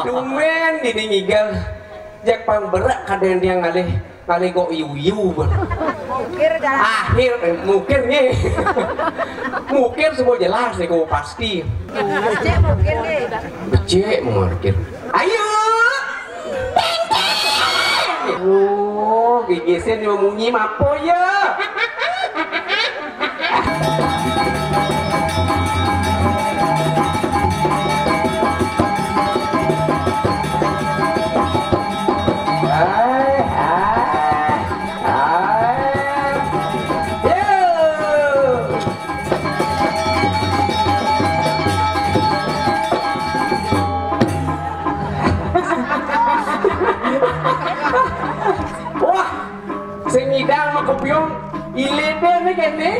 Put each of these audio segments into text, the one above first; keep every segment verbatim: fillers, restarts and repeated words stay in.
Tumben dini ngigel. Jak pang berak kadang dia ngalih, ngalih kok iu-iu. Mukir jalan. Akhir, eh, mukir nih. Mukir semua jelas nih, kok pasti. Becik mukir nih. Becik mukir. Ayo. Oh, gigisin mau munyi mapo ya? Hai, hai, hai. Yo. Wah, sing ngidang mah kopiong, ileber nih kene.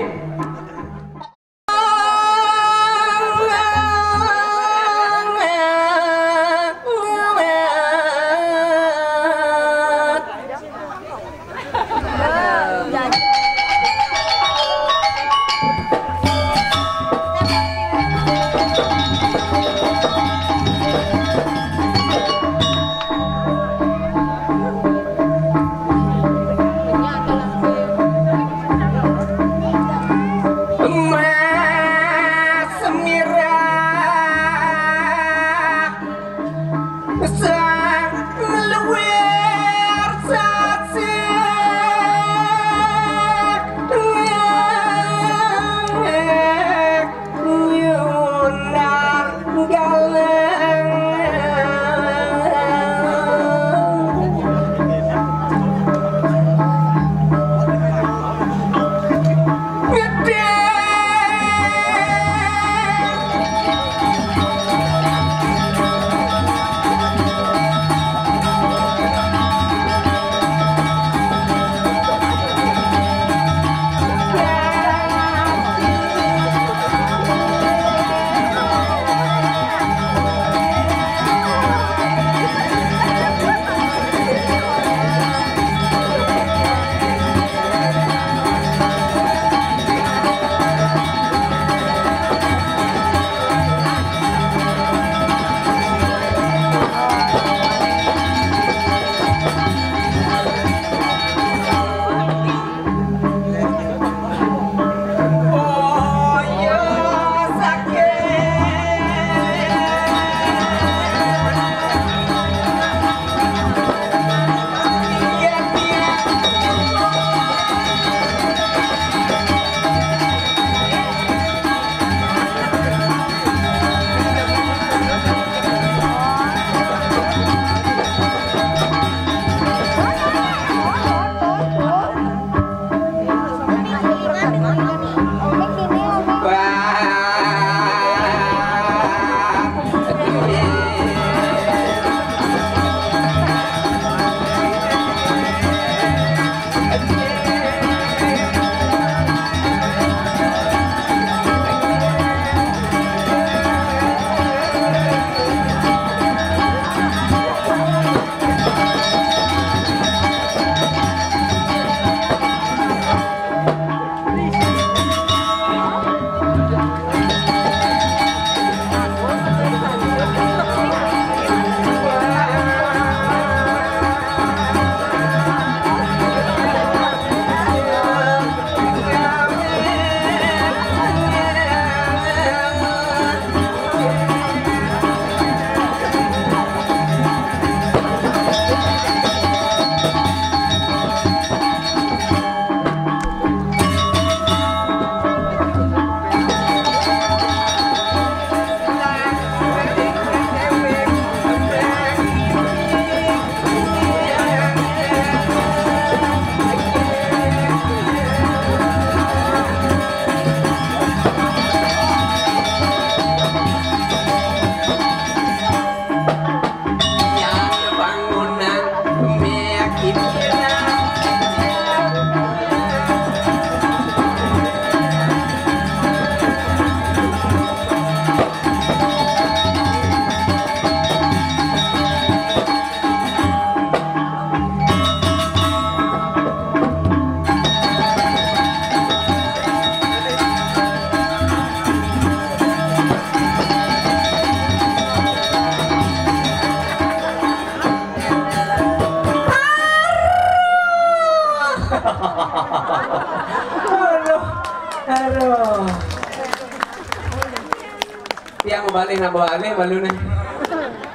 Tiang mabalih, nah, mabalih malu nih.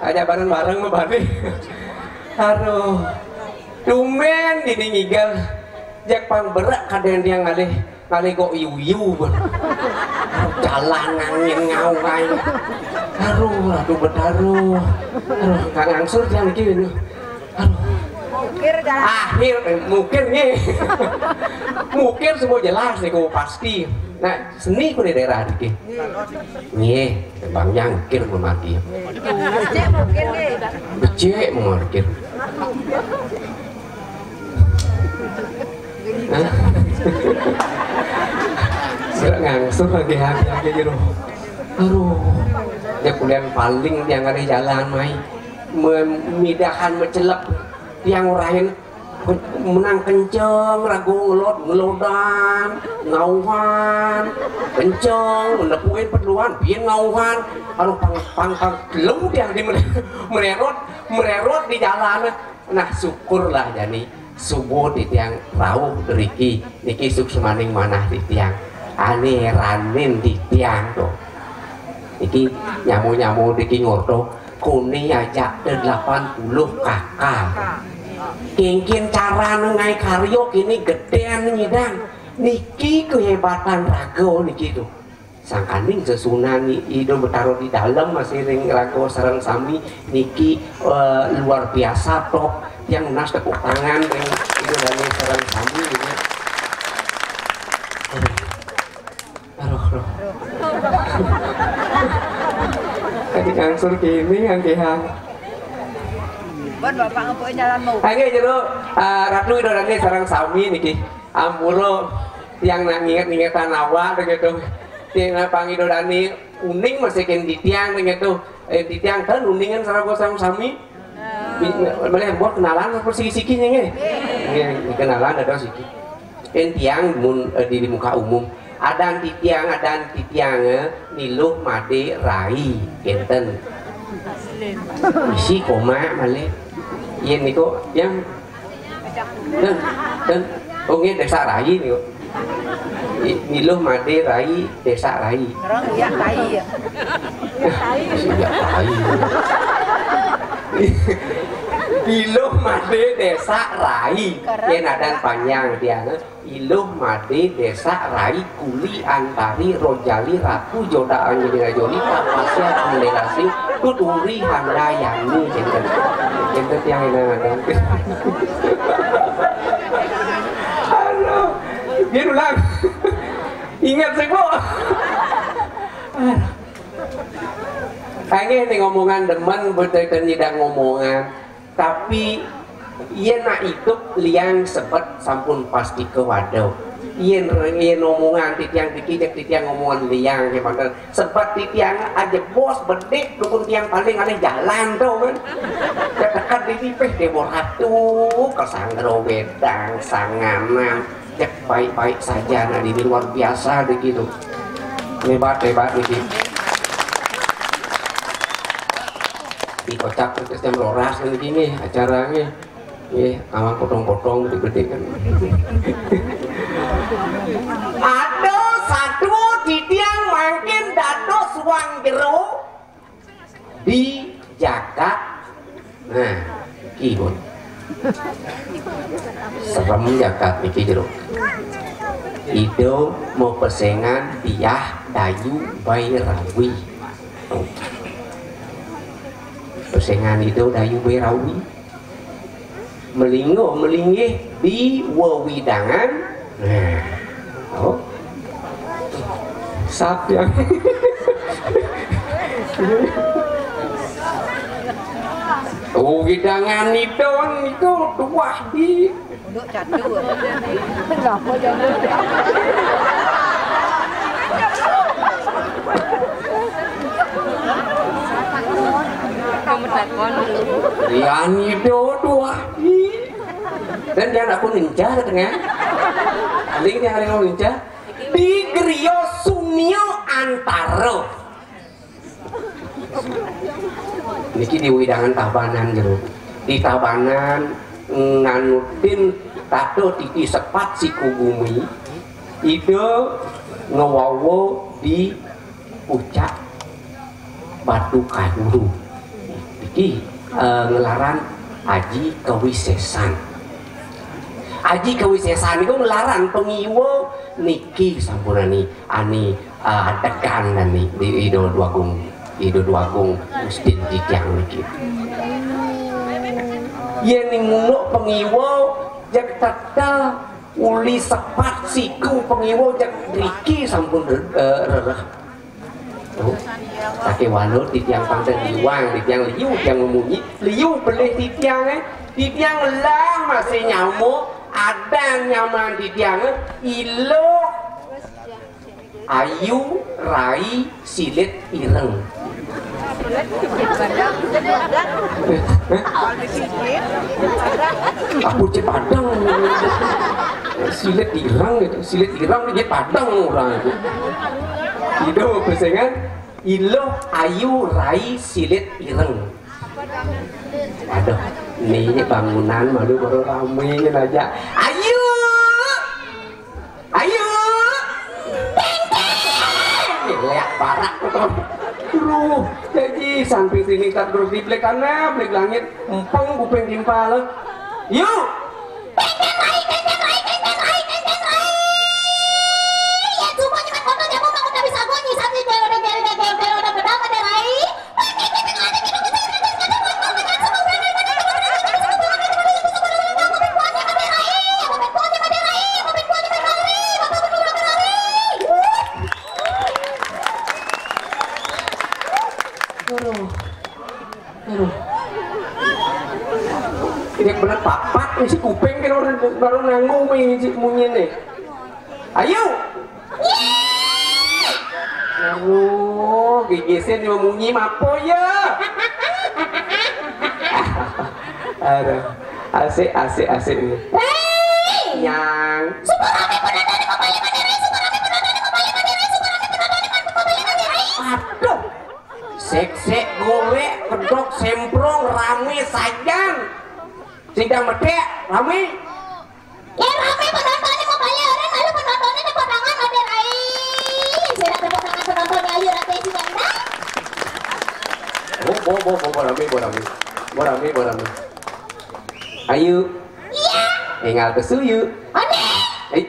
Ajak bareng-bareng mabalih. Aduh. Tumben dini ngigel. Jak pang berak kadén tiang ngalih, ngalih gok yuyu. Jalan angin ngawai. Aduh, aduh, betaruh. Aduh, Kang Angsur tiang lagi. Aduh. Mukir jalan. Akhir, eh, mukir nih. Mukir semua jelas nih, kok pasti. Nah, seni ku di daerah dikit. Nih, Bang Jangkir memarkir. Becik mukir nih. Becik memarkir. Hah? Gerak ngangsur lagi, lagi, lagi gitu. Aduh. Ya kulian paling yang ada jalan mai. Memidahan mecelep tiang orahin. Menang kenceng, ragu ngelot, ngelodan, ngauhan, kenceng, menepuin perluan, pian ngauhan, aduh pang pang pang, lu yang di mere-, mererot, mererot di jalan. Nah, syukurlah jani subuh titiang rauh deriki, niki suksmaning manah titiang. Ane heranin titiang to. Niki nyamu-nyamu niki ngorto, kone ajak te delapan puluh kakal. Kengken carane ngaé karya kene gedén nyidang. Niki kehebatan raga niki to. Sangkaning sesuunan Ida betara di dalem masih ring raga sareng sami niki, eh, luar biasa top. Tiang nunas tepuk tangan ring Ida dane sareng sami niki. Aduh, aduh. Tadi ngangsur kene angkehang. Buat Bapak ngepukin jalan mau. Ayo jero, eh, Ratu Ida dane sareng sami niki. Ampura tiang nak nginget-ngingetan awak gitu. Tiang nak pang Ida dane uning masih ken di tiang gitu. Eh, di tiang kan uningan sareng sami. Bi-, boleh buat kenalan apa siki-siki nggih? Nggih, kenalan ada siki. Yen tiang mun, eh, di, di muka umum, adan titiang, adan titiang, eh, Niluh Made Rai, kenten. Isi koma malih. Yen niku yang dan, dan, oh, nggih, Desa Rai niku. I-, Niluh Made Rai, Desa Rai. Orang uyak Rai ya. Uyak Rai. Niluh Made Desa Rai. Yen adan panjang tiang, eh. Iluh Made Desa Rai Kuli Antari Rojali Ratu Joda Angelina Jolie Tapasya Kundera Sing Tuturi Handayani, kenten. Kenten tiang ina ngadan. Aduh, biar ulang. Ingat sih, Bu. Kayaknya ini ngomongan demen, betul nyidang ngomongan. Tapi yen nak idup liang sebet sampun pasti kewado. Yen, yen omongan titiang dikijek titiang omongan liang kemanten. Sebet titiang aja bos bedik dukun tiang paling aneh jalan to kan. Ketekan di tipeh Dewa Ratu, kesanggro wedang, sanganan. Cek baik-baik saja, nah, ini luar biasa begitu. Hebat, hebat begitu. Di kocak terus jam roras kan gini acaranya. Nggih, awang potong-potong gede-gede kan. Aduh, satu titiang mangkin dados wang jero di jagat. Nah, iki pun. Serem jagat niki jero. Ida mapesengan Diah Dayu Bairawi. Pesengan Ida Dayu Bairawi. Melinggo melinggih di wewidangan. Nah. Oh. Sap ya. Oh, wewidangan itu, itu tuah di. Duduk catur. Kenapa jangan? Kamu takon dulu. Riani do tuah di. Dan dia aku ninja katanya. Paling dia hari ninja. Di Griya Sunia Antara. Niki di wewidangan Tabanan jero. Di Tabanan nganutin tata titi sepat siku bumi. Ida ngewawa di pucak Batu Kayu. Iki, eh, ngelaran Aji Kawisésan. Aji Kawisésan niku ngelaran pangiwa niki sampun ani, ani, eh, adegan ani di Ida Dwagung, Ida Dwagung Gustin titiang niki. Yén ning munduk pangiwa, jak tetel uli sepat siku pangiwa, jak driki sampun, eh, rereh. Tuh, sakéwala titiang pantun liwang, titiang liu, titiang memunyi, liu pelih titiang, eh. Titiang lah masih nyamuk, adan nyaman titiang, eh. Iluh, ayu, rai, silit, ireng. Aku cek padang. Silit ireng itu, silit ireng dia padang orang itu. Itu pesengan. Iluh, ayu, rai, silit, ireng. Aduh, ini bangunan malu baru ramenya aja. Ayu, ayu, tengkeng. Lihat parak tuh. Duh, jadi sampai sini tak terus di belek kanan, belek langit, empeng kuping timpal. Yuk. Aduh. Aduh. Ini bener papat nih si kuping kan orang baru nanggung nih si munyi nih. Ayo. Aduh, gigisin mau munyi mapo ya. Aduh, asik, asik, asik nih. Rai! Yang. Suka rame penonton di Kembali Mandiri, suka rame penonton di Kembali Mandiri, suka rame penonton di Kembali Mandiri. Aduh. Sek-sek, gorek, kedok, semprong, rame sajan. Sing dang medek, rame. Ya, rame penontonnya mau balik orang, lalu penontonnya tepuk tangan, ada Rai. Saya tepuk tangan penontonnya, ayo, rame sini, Rai. Oh, bo, bo, bo, bo, rame, bo, rame. Bo, rame, bo, rame. Ayo. Iya. Tinggal ke suyu. Oke. Eh.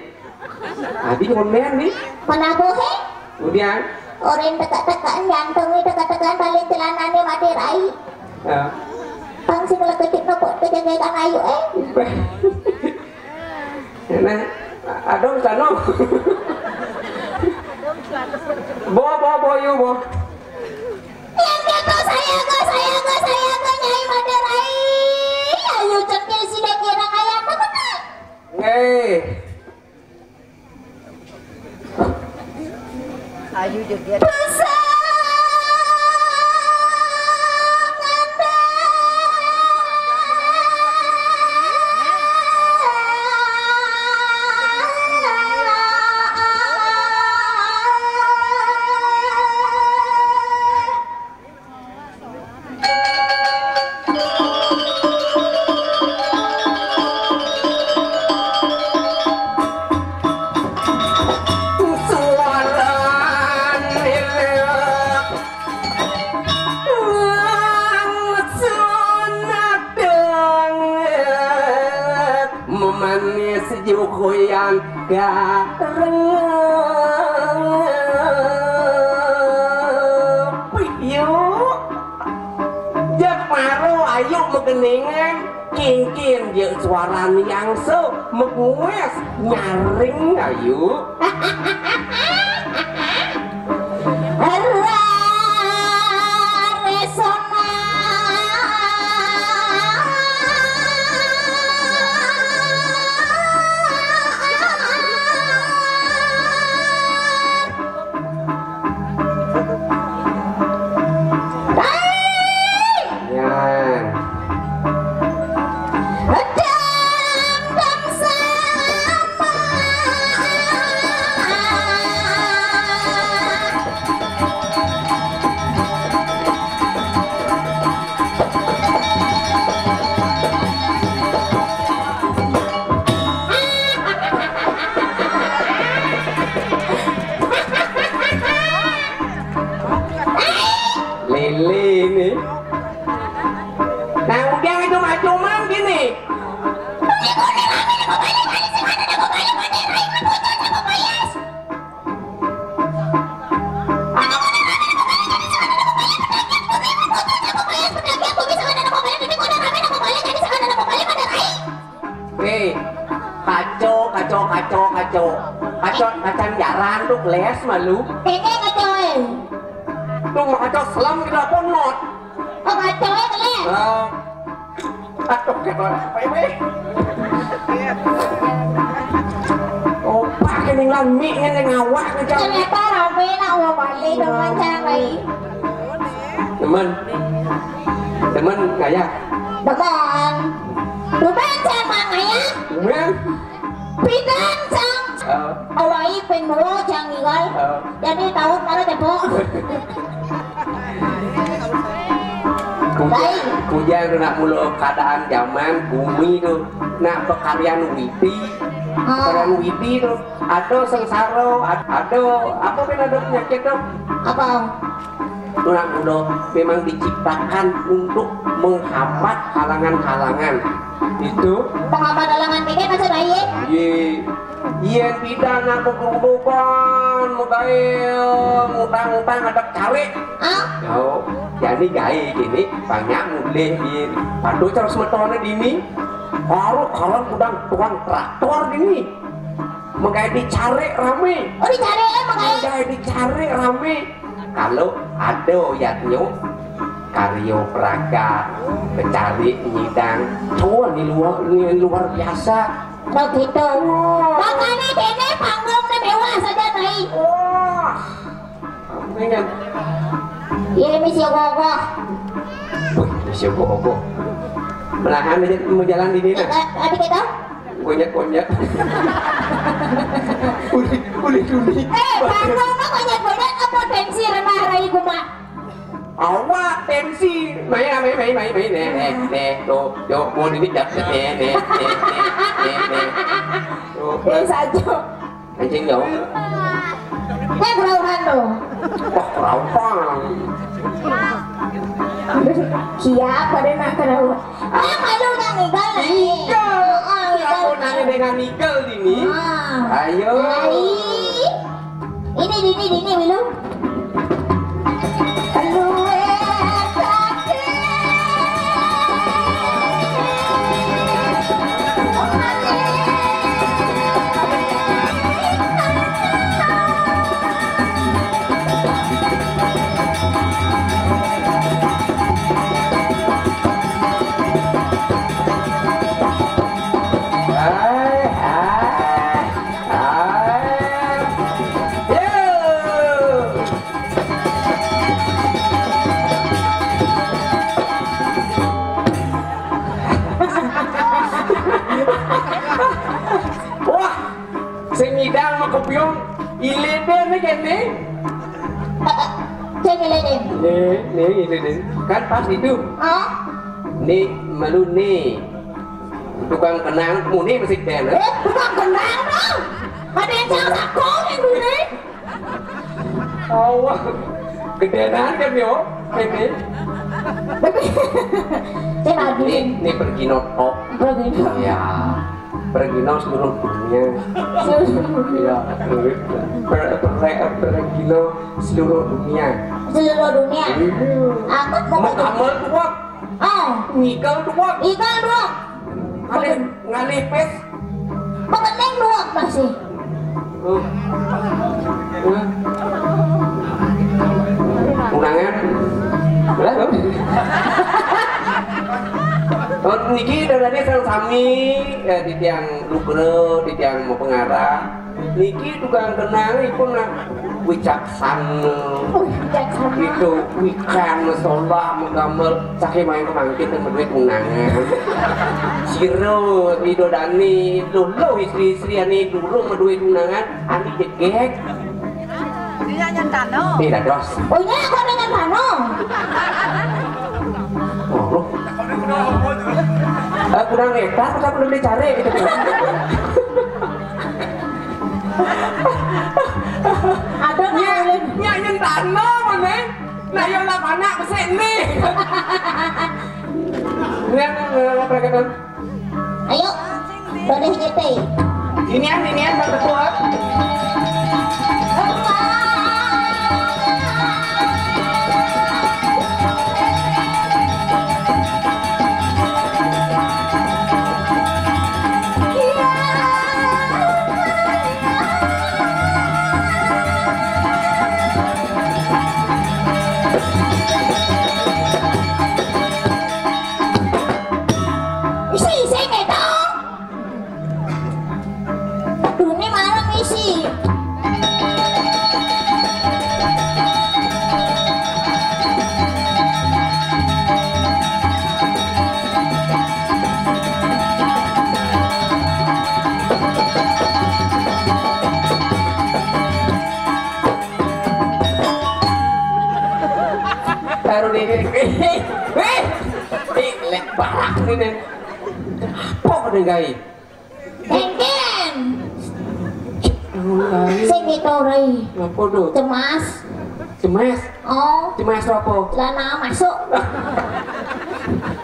Adi ngomen nih. Mana bohe? Kemudian. Orang teka-tekaan jantung, teka-tekaan paling celananya mati Rai. Ya. Pang sing lekecit nopo kejagaan ayu, eh. Nah, adong kano. Bo, bo, bo, yu, bo. Yang kata saya, kok saya, kok saya, kok Nyai Maderai. Ayo, cekil sida kira kaya apa, kok? Eh. Ayu joget. Memanis jukuyan gareng. Yuk, jak maro ayu megeningan, kingkin je suaran yang so megues nyaring ayu. Lé ini. Nah, udah itu mah cuman gini. Eh, kaco, kaco, kaco, kaco. Kaco, kacan jaran tuh keles malu. Ini kaco, eh. Tuh mau kaco selam kita ponot. Oh, kaco, eh, keles. Ah. Aduh, kita apa ini? Oh, pakai ning lami ini ngawak nih, Cang. Ternyata rame nak mau balik dengan Cang, eh. Teman. Teman kayak. Teman. Teman sama kayak. Teman. Pidan, Cang. Ah. Awai ping dua, Cang, Igal. Ah. Jadi tahun mana, Cang? Kujang, kujang tu nak mula keadaan zaman bumi tu. Nak pekaryan widi. Ah. Pekaryan widi tu. Ada sengsara, ad-, ada apa pun ada penyakit tu. Apa? Tulang muda memang diciptakan untuk menghambat halangan-halangan. Itu. Penghambat halangan ini maksud aye? Ye. Yen tidak nak begerobokan, megae ngutang-ngutang ada cari. Ah? Yo, jadi gae gini banyak mulih di padu terus metone dini. Baru kalau udah tuang traktor dini. Megae dicari rame. Oh, dicari, eh, megae. Megae dicari rame. Kalau ada yatnyo karyo praga kecari nyidang, oh, ini luar, ini luar biasa. Begitu. Wah. Makanya kene panggung mewah saja, Rai. Wah. Ingat. Iya, misi ogoh-ogoh. Wih, misi ogoh-ogoh. Menahan aja mau jalan di sini. Nah. Ada kita? Konyet-konyet. Boleh, boleh dulu. Eh, panggung mah konyet-konyet, apa tensi rendah, Rai, kuma? Awak tensi. Main, main, main, main, main. Nih, nih, nih. Tuh, tuh, mau ini jatuh. Nih, nih, nih, nih, nih. Tuh. Eh, saja. Anjing jauh. Eh, kerauhan tuh. Wah, kerauhan. Siapa deh nak kerauhan? Ah, malu nang igal nih. Iya. Ah, igal. Aku nanya dengan igal ini. Ah. Ayo. Hai. Ini, ini, ini, belum. Wah, sing ngidang mah kepion, ileden nih kene. Sing ileden. Nih, nih ileden. Kan pas itu. Oh. Nih, malu nih. Tukang kenang, muni masih kena. Eh, tukang kenang dong. Ada yang salah sakong yang dulu. Oh, wah. Gedenan kan yo, ini. Saya lagi. Ini, ini pergi notok. Pergi notok. Ya, pergi no seluruh dunia. Seluruh dunia. Ya, per, per, per, pergi no seluruh dunia. Seluruh dunia. Hmm. Aku mau kamu tuh. Ah. Ngigal doang. Igal doang. Ngalih, ngalih pes. Pekening doang masih. Oh. Oh. Undangan. Lah, oh. Oh, niki dari tadi sami, eh, di tiang lugra, di tiang mau pengarah. Niki tukang kenang iku nak wicaksana. Oh, wicaksana. Itu wikan, solah, menggambar, saking main kemangkin dan berduit undangan. Siro, Ridho Dani, lho, lho, istri-istri ani dulu berduit undangan, ani jegek. Dia nyentano. Tidak, dos. Oh, iya, aku ada nyentano. Oh, lu. Eh, kurang hebat, kita belum dicari gitu. Ada nggak, Ulin? Nyak nyentano, mana? Ayo lah, mana pesek nih? Lihat, eh, pergerakan. Ayo, boleh gitu. Inian, inian, Bang Ketua. Isi, isi, gitu. Dunia malam isi. Taruh di ini. Weh, weh. Ih, lek barak ini. Apa kau dengai? Kengken. Sing itu, Rai. Apa tuh? Cemas. Cemas? Oh. Cemas apa? Celana masuk.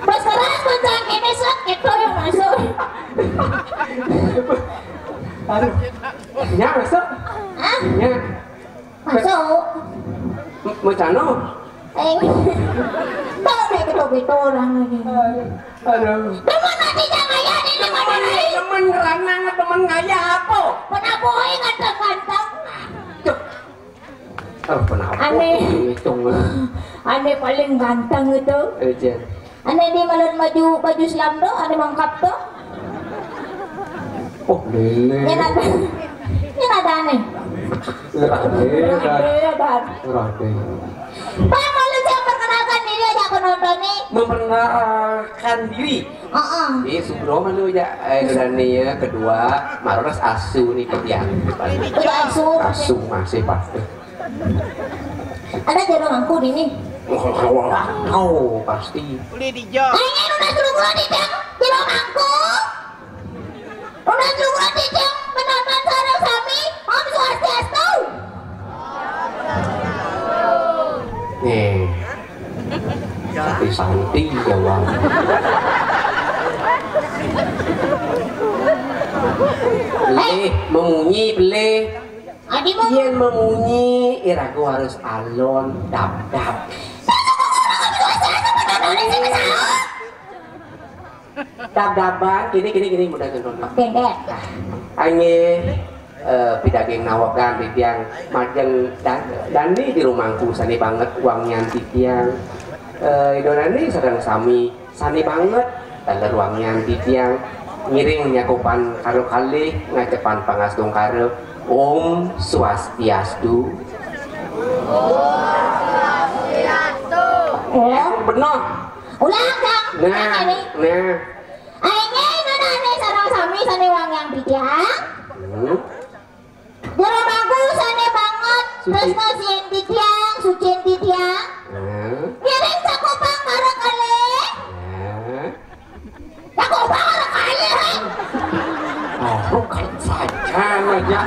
Pas keras, kencang, kene, set, gitu yang masuk. Aduh. Ya, masuk. Hah? Ya. Masuk. M-, Mecano. Eh, tak ada gitu-gitu orang ini. Aduh. Teman nanti jangan ya, ini mana nih? Teman ngeranang, teman ngaya apa? Pernah boy ganteng-ganteng. Tuh. Oh, kenapa? Aneh. Hitung lah. Aneh paling ganteng itu. Eh, Jen. Aneh di malam baju, baju selam tuh, aneh mangkap tuh. Oh, lele. Ini ada. Ini ada aneh. Rade, Rade, Rade. Rade. Pak, malu jangan perkenalkan diri aja penonton nih. Memperkenalkan diri. Heeh. Ini Sugro malu aja. Eh, dan nih ya, kedua, Maros Asu nih, kebian. Udah Asu. Asu masih pasti. Ada jodoh aku di nih. Oh, pasti. Boleh dijawab. Ayo, udah suruh gua di jam. Jodoh aku. Udah suruh gua di jam. Penonton sareng sami. Om Swastiastu. Nih. Santi-santi jawab. Belih, memunyi, belih. Adi mau. Yen memunyi, irago harus alon, dap-dap. Dap-dapan, gini, gini, gini, mudah nonton. Pendek. Angin, eh, pidaging nawegan titiang majeng dan, dandi di rumangku sane banget wangian titiang. Eh, Ida dane sareng sami sane banget taler wangian titiang ngiring nyakupan karo kalih ngacepan pangastungkara. Om Swastiastu. Om Swastiastu. Bener. Ulang, Kang. Nah, ini. Nah. Aing nana ane sareng sami sane wangian titiang. Hmm. Jero bagus ane banget. Suci. Tresno sien titiang, sucin titiang. Hmm. Ngiring cakupang marang kalih. Hmm. Cakupang marang kalih, he. Oh, bukan saja aja.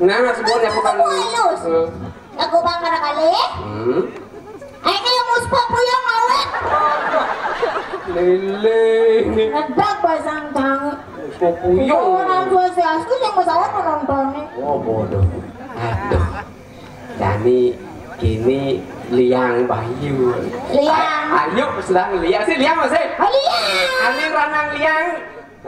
Nah, semuanya bukan. Halus. Hmm. Lagu Bang Marakali. Hmm. Ayo, Mus Popuyong awet. Lele. Ngedak basang tangi. Popuyong. Orang Swastiastu yang pesawat menontonnya. Oh, bodoh. Aduh. Dani kini liang bayu. Liang. A-, ayo, sedang liang. Si liang masih? Oh, liang. Ani ranang liang.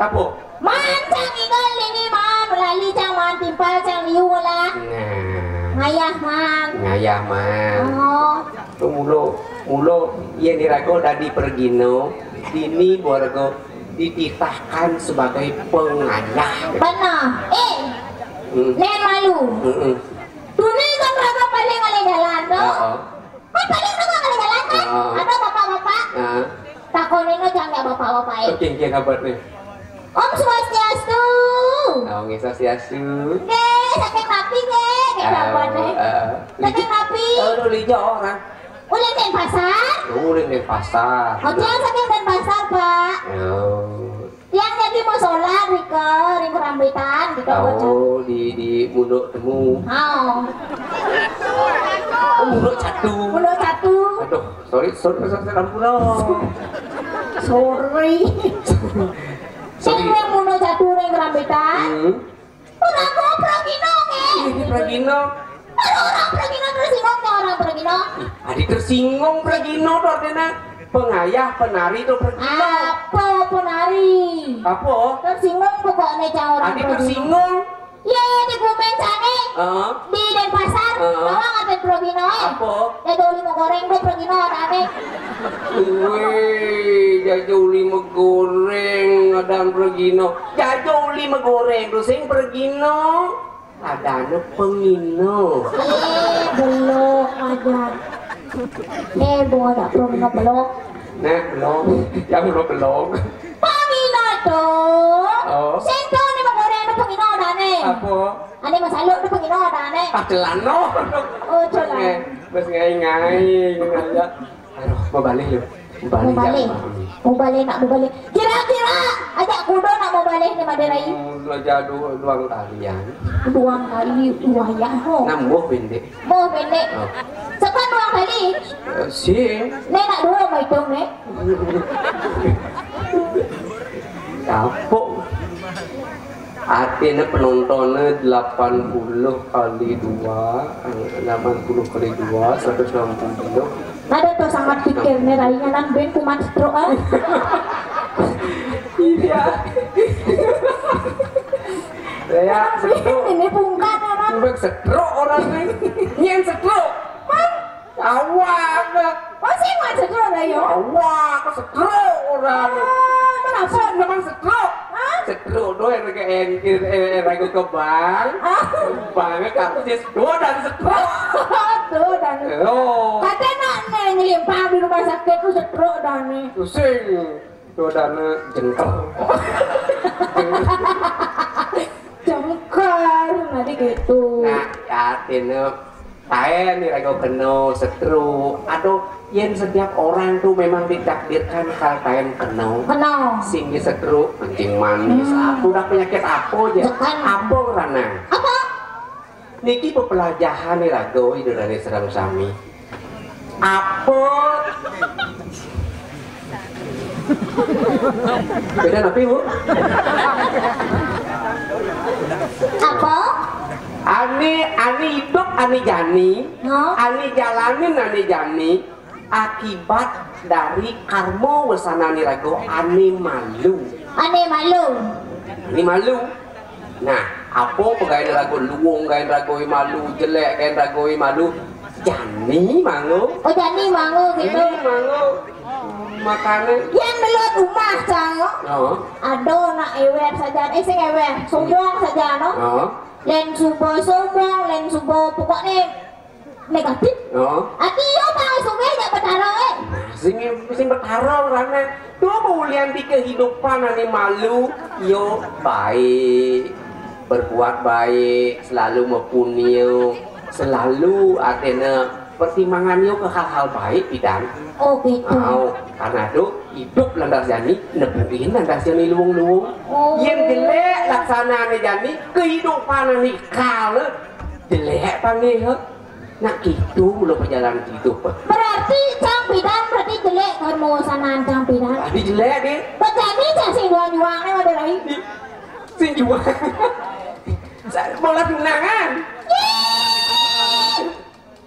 Apa? Man, cang igal ini, man, lali cang, man, timpal cang liu lah. Nah. Ngayah, man. Ngayah, man. Oh. Tu mula, mula, iya ni raga dadi pergina, dini warga dititahkan sebagai pengayah. Benar. Eh, hmm. Nen malu. Hmm. Tuni kan raga paling ngalih jalan tu. Heeh. Kan paling nunggu kali jalan kan? Ah. Ada bapak-bapak? Ah. Takonin aja nggak bapak-bapak, eh. Oke, oke, kabar nih. Om Swastiastu. Om Swastiastu. Oke, saking napi, nggih? Nggih, ah, bapak nih. Ah. Saking napi. Oh, lu lijo orang. Ulin Denpasar? Ulin Denpasar. Oke, saking Denpasar, Pak. Oh. Tiang jagi mau solat nika ring Kerambitan gitu. Oh, di, di Munduk Temu. Oh. Oh, Munduk Catu. Munduk Catu. Aduh, sorry, sorry, sorry, ampun. Sorry. Sing ring Munduk Catu ring Kerambitan. Hmm. Ora kok pragina nggih. Ini pragina. Ora orang pragina tersinggung ya orang pragina. Adi tersinggung pragina to artinya pengayah penari to pragina. Apa penari? Apa? Tersinggung pokoknya cah orang. Adi tersinggung. Iya, iya, di Bumen sana. Heeh. Di Denpasar, heeh, bawa ngapain pragina eh? Apa? Ya jauh lima goreng tuh pragina ada aneh. Wih, jaja uli megoreng ngadang pragina. Jaja uli megoreng tuh sing pragina. Adane pengina. Eh, belum aja. Eh, bunga tak belum ngebelok. Nah, belum. Yang belum belum. Pengina tuh. Oh. Sing tuh ni megoreng tuh pengina adane. Apa? Ane masaluk tuh pengina adane. Ah, celana. Oh, celana. Eh, bes ngai-ngai ngene aja. Aduh, mau balik lu. Mau balik. Mau balik. Mau balik, nak mau balik. Kira-kira ajak kuda nak mau balik ni Madai Rai. Hmm, aja du-, duang kali ya. Duang kali wayah ho. Nambuh pendek. Boh pendek. Oh. Sepan duang kali. Eh, sing. Nek nak dua mau hitung nek. Kapok. Artinya penontonnya delapan puluh kali dua, eh, delapan puluh kali dua, seratus enam puluh. Ada tuh sangat pikir nih rainya nang ben kumat stroke ah. Iya. Ya, stroke. Ini pungkat orang. Bukan stroke orang nih. Nyen stroke. Awak. Oh, sing mat stroke lah yo. Awak, stroke orang. Oh, kenapa? Memang stroke. Hah? Stroke doang yang ke, eh, eh, eh, ragu ke bank. Ah. Bank kamu sih stroke dan stroke. Tuh dan. Oh. Kata nak nanya limpah di rumah sakit tuh stroke dan nih. Pusing. Tuh dan jengkel. Jengkel, nanti gitu. Nah, ya, artinya taen iraga kena stroke. Aduh, yen setiap orang tuh memang ditakdirkan kal taen kena. Kena. Sing di stroke, kencing manis. Hmm. Aku udah penyakit apa aja? Tekan. Apa ranang? Apa? Niki pepelajahan iraga ida dane sareng sami. Apa? Beda tapi, Bu? Apa? Ane, ane idup, ane jani, no, ane jalanin, ane jani, akibat dari karma wesanane raga ane malu. Ane malu. Ane malu. Nah, apa pegawe raga luung, gawe raga malu, jelek, gawe raga malu? Jani mangu. Oh, jani mangu gitu. Jani mangu. Makane. Yen melut rumah, Cang. Oh. Ada nak ewer saja, eh, sing ewer, sombong saja, no? Oh. Len suba sombong, len suba pokoknya negatif. Oh. Ati yo bang suwe jak betara eh. Sing, sing betara orangnya. Tuh ulian di kehidupan ane malu, yo baik, berbuat baik, selalu mepunyo, selalu adena pertimbangan yo ke hal-hal baik pidan. Oh gitu. Au, karena tu hidup landas jani nepuin landas jani luung-luung. Oh. Yen jelek laksana ane jani kehidupan ane kal jelek panggil. Nak gitu mula perjalanan hidup. Berarti cang pidan berarti jelek kan mau sanaan cang pidan. Tadi jelek deh. Berarti cang sing juang-juang nih ada lain. Sing juang. Bola tunangan.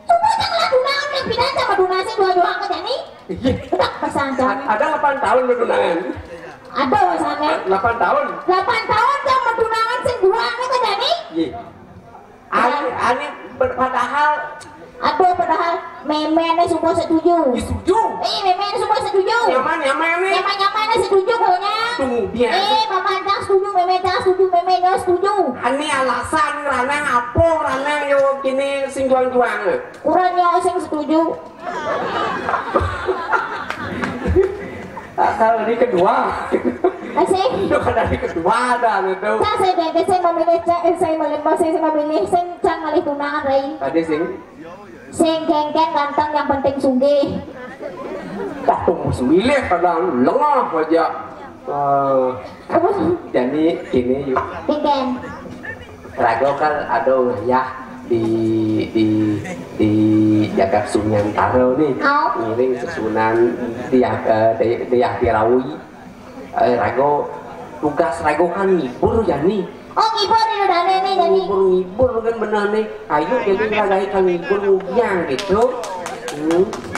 Coba cang lah tunangan cang pidan sama tunangan sing juang-juang ke jani. Iya. Tak pesan cang. Ada delapan tahun bertunangan. Ada sana. Delapan tahun. Delapan tahun cang bertunangan sing juang ke jani. Iya. Ani, ani ber-, padahal. Aduh, padahal memene semua setuju. Ya, setuju. Eh, memene semua setuju. Nyaman, nyaman nih. Nyaman-nyaman setuju pokoknya. Tunggu dia. Eh, mama cang setuju, meme cang setuju, meme cang setuju. Ani alasan ranang apa ranang yo kini sing juang-juang. Kurang yo sing setuju. Kalau ini kedua. Asik. Itu kan dari kedua ada gitu. Cang saya ganti saya memilih cang, eh, saya memilih saya memilih sing cang malih tunangan rai. Tadi sing. Sing kengken ganteng yang penting sugih. Wah, tuh semilih kadang lengah aja. Oh, jadi gini yuk. Rago kan ada ngayah di di di jagat Sunyantara nih. Oh. Ngiring sesunan di eh, di, di Pirawi. Eh, Rago, tugas Rago kan ngibur, Jani. Oh, ngibur di dane nih, Jani. Ngibur, ngibur kan bener nih. Ayo, jadi lagi kan ngibur ngugiang gitu. Hmm.